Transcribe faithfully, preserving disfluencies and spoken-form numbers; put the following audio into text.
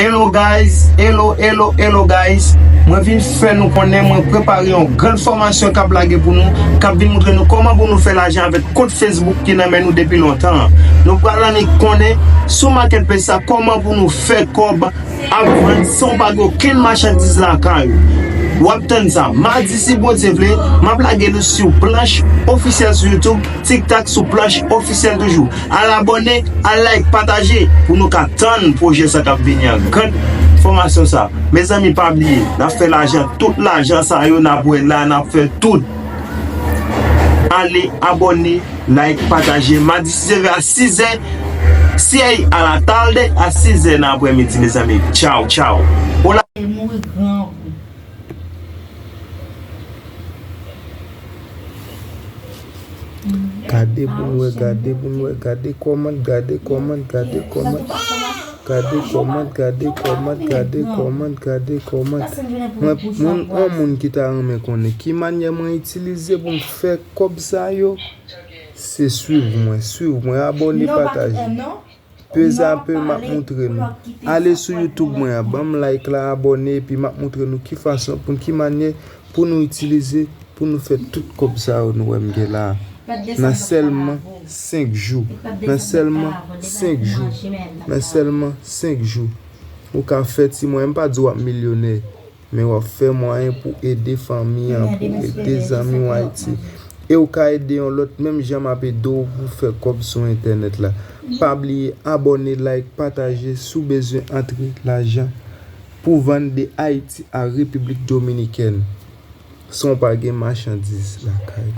Hello guys, hello, hello, hello guys. Mwen vin fè nou konnen mwen prepare yon grann fòmasyon k ap lage pou nou, k ap vin montre nou kòman pou nou fè lajan avèk kont Facebook ki nan men nou depi lontan an. Nou pral annik konnen sou marketplace sa kòman pou nou fè kòb ap vann san w pa gen okenn machandiz lakay ou. W ap tann sa. Madi si Bondye vle, m ap lage nou sou planch ofisyèl sou YouTube, TikTok sou planch ofisyèl toujou. Al abòne, al like, pataje pou nou ka tann pwojè sa k ap vini an. Gad fòmasyon sa. Mezanmi, pa bliye, n ap fè lajan. Tout lajan sa yo n ap wè la, n ap fè tout. Ale abòne, like, pataje. Madi sizè a sizè, siyèy a la talde a sizè nan aprèmidi, mezanmi. Tchaw, tchaw. Hola. Mouri grangou. Gade pou n wè, gade pou n wè, gade kòmant, gade kòmant, gade kòmant. Gade kòmant, gade kòmant, gade kòmant, gade kòmant. Mwen, mwen, yon moun ki ta renmen konnen ki manyè mwen itilize pou m fè kòb sa yo, se swiv mwen, swiv mwen, abòne, pataje. Pe a pe m ap montre nou. Ale sou YouTube mwen an, ban m like la, abòne, epi m ap montre nou ki fason, pou ki manyè pou nou itilize, pou nou fè tout kòb sa yo nou wè m gen la a. Nan sèlman senk jou. Nan sèlman senk jou. Nan sèlman senk jou. Ou ka fè ti mwayen, m pa di w ap milyonè, men w ap fè mwayen pou ede fanmi an, pou ede zanmi w Ayiti. E w ka ede yon lòt menm jan m ap ede w pou fè kòb sou entènèt la. Pa bliye abòne, like, pataje si w bezwen antre lajan pou vann de Ayiti a Repiblik Dominikèn san w pa gen machandiz lakay.